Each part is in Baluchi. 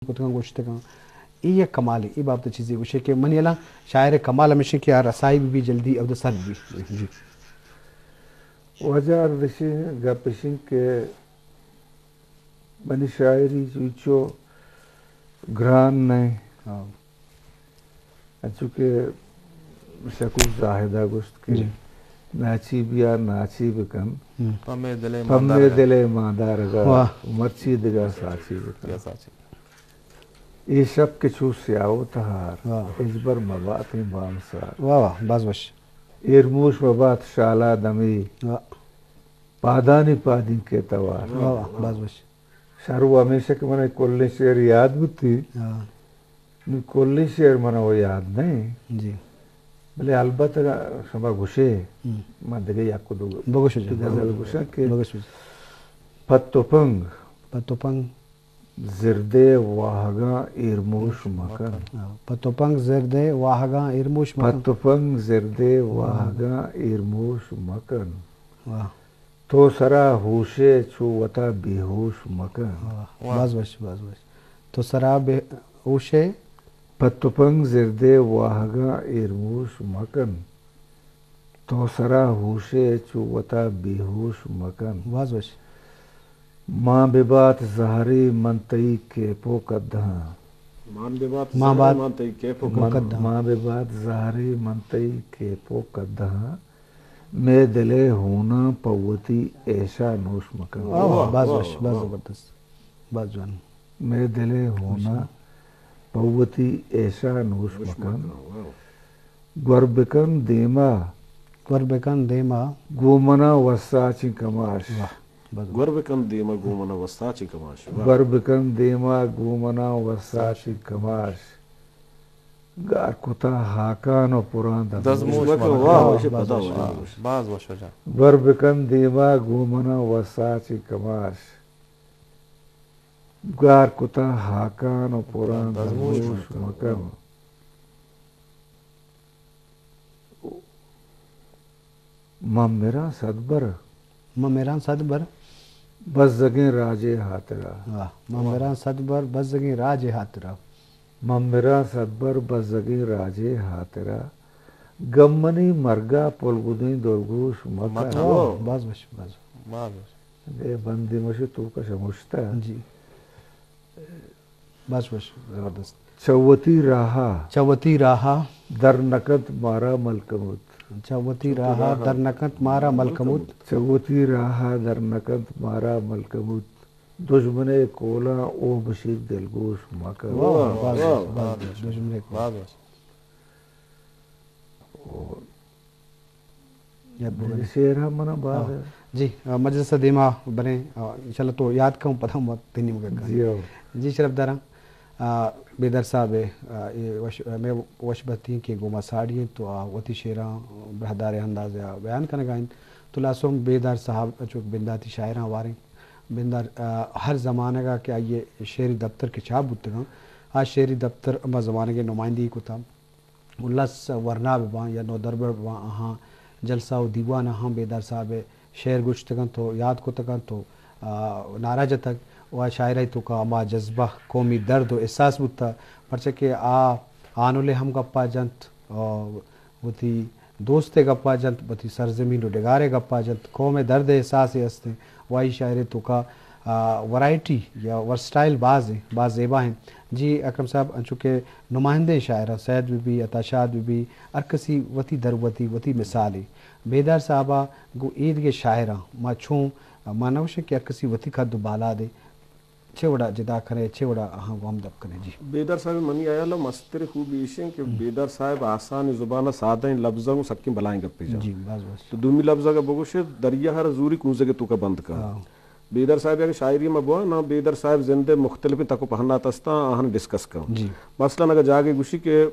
کتگاں، گوشتگاں۔ اے یک کمالے، اے بابت چیزے گوشے کہ منی الان شاعر کمال ہمیش کہ آ رسائی بہ بی، جلدی اود سر بہ بی۔ جی۔ واجہ اردشی، گپ اش انت کہ منی شاعری چو گران نہ انت۔ ہاں۔ انچو کہ شکور زاہد ء گوشت کہ جی۔ ناچی بیا، ناچی بکن۔ ہم۔ پہ مئے دل ء پہ مئے ماندارگ ء۔ دل ء ماندارگ ء واہ۔ مرچی دگہ ساچی بکن۔ دگہ ساچی۔ اے شپ کہ چو سیاہ و تہار، واہ۔ ہچبر مبات ایں بامسار۔ واہ واہ، باز وش۔ ایرموش مبات شالا دمی۔ واہ۔ پادانی پادینک ء توار۔ واہ واہ، باز وش۔ شر و ہمیشہ کہ من کلیں شعر یاد بوتی۔ ہاں۔ نوں کلیں شعر من و یاد نہ۔ جی۔ بلے البت اگاں شما گوشے، ہم۔ من دگہ یک و دو بگوش جان۔ غزل گوشاں کہ بگوش۔ پہ تپنگ۔ پہ تپنگ۔ زردے واہگاں ایرموش مکن۔ ہاں، پہ تپنگ زردے واہگاں ایرموش پہ مکن۔ تپنگ زردے واہگاں ایرموش مکن۔ واہ۔ تو سرا ہوشے چو وتا بے ہوش مکن۔ واہ، واہ۔ باز وش، باز وش۔ تو سرا بے ہوشے۔ پہ تپنگ زردے واہگاں ایرموش مکن۔ تو سرا ہوشے چو وتا بے ہوش مکن۔ باز وش۔ ماں ببات زہرے من تئی کیپ و کدہاں۔ مان ببات ماں زہرے بات من تئی کیپ و من، کدہاں۔ ماں ببات زہرے من تئی کیپ و کدہاں۔ مئے دل ء ہوناں پہ وتی ایشا نوش مکن۔ واہ، واہ، واہ، باز واہ، وش، باز واہ۔ زبردست۔ باز جوان۔ مئے دل ء ہوناں پہ وتی ایشا نوش مکن۔ گور بکن دیما۔ گور بکن دیما۔ گوں منا وساچیں کماش۔ واہ، باز وش۔ گور بکن دیما گوں منا وساچیں کماش۔ واہ۔ گور بکن دیما گوں منا وساچیں کماش۔ گار کتا ہاکان و پران دزموش دزموش مکن۔ مکن۔ واہ، واہ، واہ، باز پدا وش، واہ۔ باز وش۔ باز وش جان۔ گور بکن دیما گوں منا وساچیں کماش۔ گار کتا ہاکان و پران دزموش دزموش مکن۔ مکن۔ من مراں صد بر۔ من مراں صد بر۔ بزگیں راجے ہاترا۔ واہ۔ من مراں صد بر بزگیں راجے ہاترا۔ من مراں صد بر بزگیں راجے ہاترا۔ گم منی مرگا پلگدیں دلگوش مکن۔ مکن۔ واہ، باز وش، باز۔ باز وش۔ اے بندی مشی تو کش مشتا۔ جی۔ بس، بس، زبردست۔ چہ وتی راہا۔ چہ وتی راہا۔ در نکنت مارا ملکموت۔ چہ وتی راہا در نکنت مارا ملکموت۔ چہ وتی راہا در نکنت مارا ملکموت۔ دژمن ء کولاں او بشیر دلگوش مکن۔ واہ، واہ، باز، واہ، باز، باز، دژمن ء کول۔ باز۔ یک بگندے۔ شعر ہم منا باز آ۔ ہے۔ جی، آ، مجلس ء دیما بریں، آ، انشاءاللہ تو یاد کن، پدا ما تئی نیمگ ء کن۔ جی، آ۔ جی، شرفداراں، آ، بیدار صاحب ء، آ، اے وش، آ، مئے وش بہتی کہ گوما ساڑی انت تو آ وتی شعراں براہداریں انداز ء بیان کنگا انت۔ تو لاسوم بیدار صاحب چوک بنداتی شاعراں واریں۔ بندار، آ، ہر زمانگ ء کہ آئی ء شعری دپتر کہ چاپ بوتگاں، آ شعری دپتر ہما زمانگ ء نمائندگی کتا۔ و لس ورنا بہ باں یا نودربر بہ باں، آہاں جلسہ و دیوان ء ہم بیدار صاحب ء شعر گوشتگ انت و یات کتگ انت و، آ، نعرہ جتگ و آ شاعرہ ء توکا ہما جذبہ، قومی درد و احساس بوتہ، پرچہ کہ آ آنل ء ہم گپا جنت، آ، وتی دوست ء گپا جنت، وتی سرزمین و ڈگار ء گپا جنت، قوم ء درد ء احساسے است انت و آئی شاعری ء توکا، آ، ورائٹی یا ورسٹائل باز انت، باز زیبا انت۔ جی اکرم صاحب، انچو کہ نمائندہ شاعراں سید بہ بی، عطا شاد بہ بی، ہر کسی وتی در وتی، وتی مثالے۔ بیدار صاحبا گوں ایدگہ شاعراں ما چون، ما نہ گوشیں کہ ہر کسی وتی قد و بالادے، چہ وڑا جتا کنئے، چہ وڑا آہاں گوں ہمدپ کنئے؟ جی۔ بیدار صاحب منی ہیال ء مستریں خوبی ایش انت کہ ہم۔ بیدار صاحب آسانیں زبان ء سادہ ایں لبزاں گوں سکیں بلائیں گپے جاں۔ جی، باز باز۔ تو دومی لبز اگہ بگوشے، دریا ہر زوری کونزگ ء توکا بند کن۔ ہاں۔ بیدار صاحب اگہ شاعری ما بوان، ناں بیدار صاحب زند ء مختلفیں تک و پہنات استاں، آہاں ڈسکس کن۔ جی۔ مثلاً اگہ جاگے گوشی کہ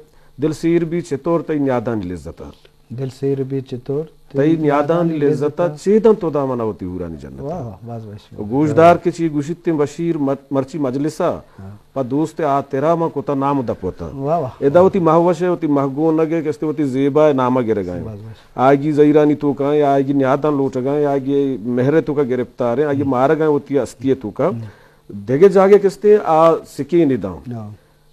دل سیر بی چتور تئی نیادانی لذت ء۔ دل سیر بی چتور تئی نیادانی لذت ء، چیداں تو دامن ء وتی ہورانی جنت ء۔ واہ، واہ، باز وش۔ گوشدار کہ چی گوشیت انت بشیر مر-، مرچی مجلس ء، ہاں۔ پہ دوست ء ہاترا من کتہ نام دپ وتن۔ واہ، واہ۔ ادا وتی مہوش ء، وتی مہگونگ ء، کہ است وتی زیبا ء نام ء گرگ ء انت۔ باز وش۔ آئی زہیرانی توکا انت، یا آئی نیاداں لوٹگ ء انت، یا آئی مہر ء توکا گرپتار انت، آئی ہم۔ مارگ ء انت وتی ہستی ء توکا۔ ہم۔ دگہ جاگہ کستے آ سکین داں۔ ہاں۔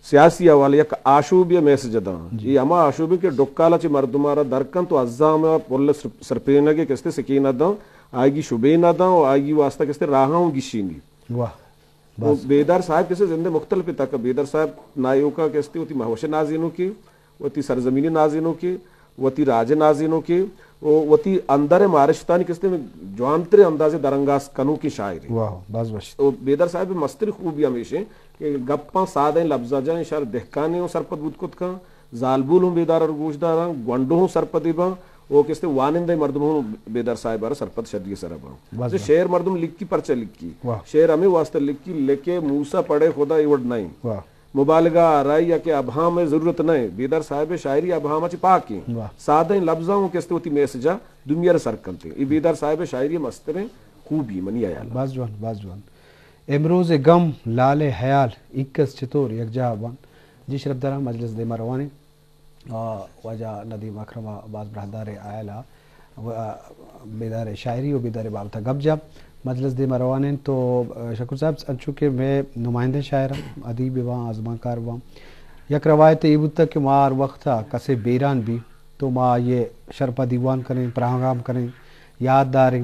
سیاسی حوالہ یک آشوبی میسج داں۔ جی۔ اے ہما آشوبی کہ ڈکالا چہ مردمارا در کنت و عزام پل سر-، سرپینگے کستے سکین داں، آئیگی شبین داں و آئیگی واسطہ کستے راہاں گشینی۔ واہ۔ و بس۔ بیدار صاحب کستے زندے مختلف تک، بیدار صاحب نایوکا کستے وتی مہوش نازینو کے، وتی سرزمین نازینو کے، وتی راج نازینو کے، و وتی اندر مارشتانی کستے جوانتر انداز درنگاز کنو کے شاعری۔ واہ، باز وش۔ و بیدار صاحب مستر خوبی ہمیشیں کہ گپاں سادہ لبزا جائیں، شر دہکانے ہوں سرپد بود کت کن، زالبول ہوں بیدار اور گوش داراں، گونڈو ہوں سرپدی باں، و کستے وانندہ مردم ہوں بیدار صاحب آرا سرپد شدی سر باں۔ باز تو وش۔ شعر مردم لکھی پرچہ لکھی۔ واہ۔ شعر ہمیں واسطہ لکھی، لکھے موسیٰ پڑھے خدا ایوڑ نہیں۔ واہ۔ مبالغہ آرائی یا کہ ابہام ءِ ضرورت نہ ایں۔ بیدار صاحب ءِ شاعری ابہام ءَ چہ پاک ایں۔ واہ۔ سادہ ایں لبزاں اوں کستے وتی میسج ءَ دنیا ءَ سر کنت ایں۔ اے بیدار صاحب ءِ شاعری ءِ مستریں خوبی منی ہیال ءَ۔ باز جوان، باز جوان۔ امروز غم، لالہ حیال، اینکس چطور یکجاہ بان۔ جی شرپداراں، مجلس دیما روان ایں۔ آ، واجہ ندیم اکرم ءَ باز براہدار ءِ آیل ءَ و، آ، بیدار ءِ شاعری و بیدار ءِ بابت ءَ گپ جا۔ مجلس دیما روان انت تو، آ، شکور صاحب، انچو کہ مئے نمائندہ شاعر ہم، ادیب باں، آزمانکار باں، یک روایت اے بوتگ کہ ما ہر وقت ءَ کسے بیران بی تو ما آئی ءِ شرپ ءَ دیوان کنیں، پروگرام کنیں، یات داریں۔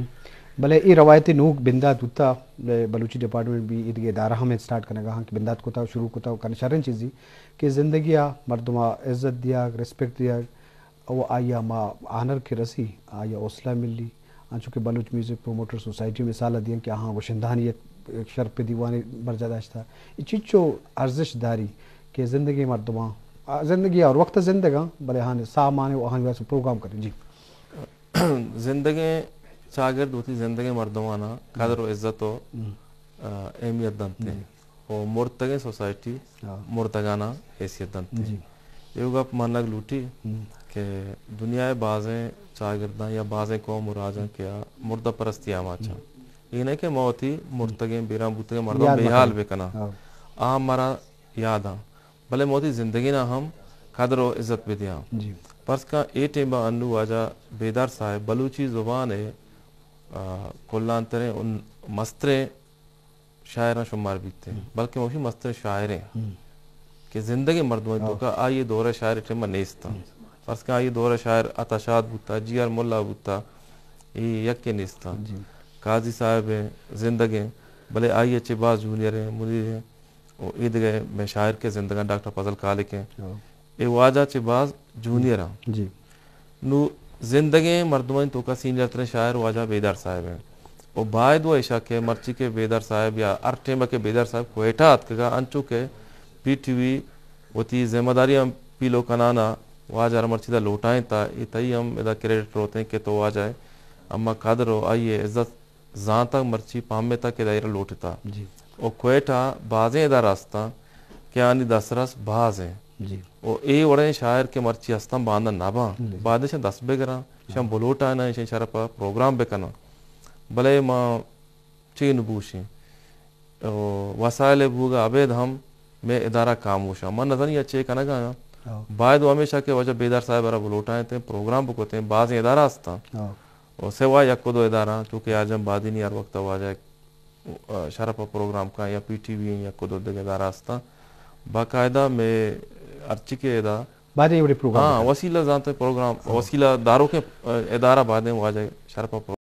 بلے اے روایت نوک بندات بوتگ، بلوچی ڈپارٹمنٹ بی، ایدگہ ادارہ ہم اسٹارٹ کنگا ہاں کہ بندات کتگ، شروع کتگ، کن شریں چیزی کہ زندگی ءَ مردم ءَ عزت دیگ، ریسپیکٹ دیگ، و آئی ءَ ہما آنر کہ رسی، آئی ءَ حوصلہ ملی، انچو کہ بلوچ میوزک پروموٹر سوسائٹی مثال ءَ دیاں کہ آہاں گشندہانی یک، یک شرپ دیوانے برجا داشتہ۔ اے چچو ارزش داری کہ زندگیں مردماں، آ، زندگی ءَ ہر وقت زندگاں، بلے آہانی ساہ مانے و آہانی واسطہ پروگرام کنیں۔ جی۔ زندگیں چاگرد وتی زندگیں مردماناں قدر و عزت و، ہم۔ آ، اہمیت دنت۔ جی۔ و مرتگیں سوسائٹی، ہاں۔ مردگاناں حیثیت دنت۔ جی۔ اے گپ منگ لوٹی، ہم۔ کہ دنیا ءِ بازیں چاگرداں یا بازیں قوم و راجاں کہ آ مردہ پرستی آماچاں۔ ہم۔ اے نہ کہ ما وتی مرتگیں بیران بوتگیں مردم یاد بے حال مکنیں۔ بکناں۔ ہاں۔ آ مارا یاد آں۔ بلے ما وتی زندگیناں ہم قدر و عزت بدیاں۔ جی۔ فرض کن اے ٹیم ءَ انو واجہ بیدار صاحب بلوچی زبان ءِ، آ، کلانتریں ان مستریں شاعراں شمار بیت، ہم۔ بلکہ وشی مستریں شاعریں، ہم۔ کہ زندگیں مردمانی، ہاں۔ توکا آئی دور ءِ شاعر ٹیم ءَ نیست۔ ہم۔ فرض کن آئی دور ءِ شاعر عطا شاد بوتا، جی آر ملا بوتا، اے یکے نیست۔ جی۔ قاضی صاحب ایں، زندگیں، بلے آئی چہ باز جونیئر ایں، منیر ایں، و اے دگہ مئے شاعر کہ زندگاں ڈاکٹر فضل خالق ایں۔ ہاں۔ اے واجہ چہ باز جونیئر آں۔ جی۔ نو زندگیں مردمانی توکا سینئر تریں شاعر واجہ بیدار صاحب ایں۔ و باید و ایشا کہ مرچی کہ بیدار صاحب یا ہر ٹیم کہ بیدار صاحب کوئٹہ آتکگا، انچو کہ پی ٹی وی وتی ذمہ داری ہم پیلو کنانا واجہ را مرچی دا لوٹائیں تا، اے تئی ہم ادا کریڈٹ روتیں کہ تو واجہ ئے اما قدر و آئی عزت زانتگ، مرچی پہمتگ کہ دائرہ لوٹتا۔ جی۔ و کوئٹہ بازیں ادارہ استاں کہ آنی دسترس باز ایں۔ جی۔ و اے وڑیں شاعر کہ مرچی استاں باندا نہ باں، جی۔ باید شاں دست بگراں، شاں، ہاں۔ بلوٹائیناں، شاں شرپ ءَ پروگرام بکناں۔ بلے ما چے نبوشیں؟ و وسائل بوگا ابید ہم مئے ادارہ خاموش آں۔ من نزانی یا چے کنگا آں۔ ہاں۔ باید و ہمیشہ کہ واجہ بیدار صاحب را بلوٹائینتیں، پروگرام بکتیں، بازیں ادارہ استاں۔ ہاں۔ و سوا یک و دو ادارہ، چونکہ آجم بادینی ہر وقت واجہ، آ، شرپ ءَ پروگرام کاں یا پی ٹی وی ایں یا کدو دگہ ادارہ استاں۔ باقاعدہ مئے ہرچی کہ ادا بادیں وڑے پروگرام ہاں، بکن۔ وسیلہ زانت پروگرام، ہاں۔ وسیلہ داروکیں، آ، ادارہ بادیں واجہ شرپ ءَ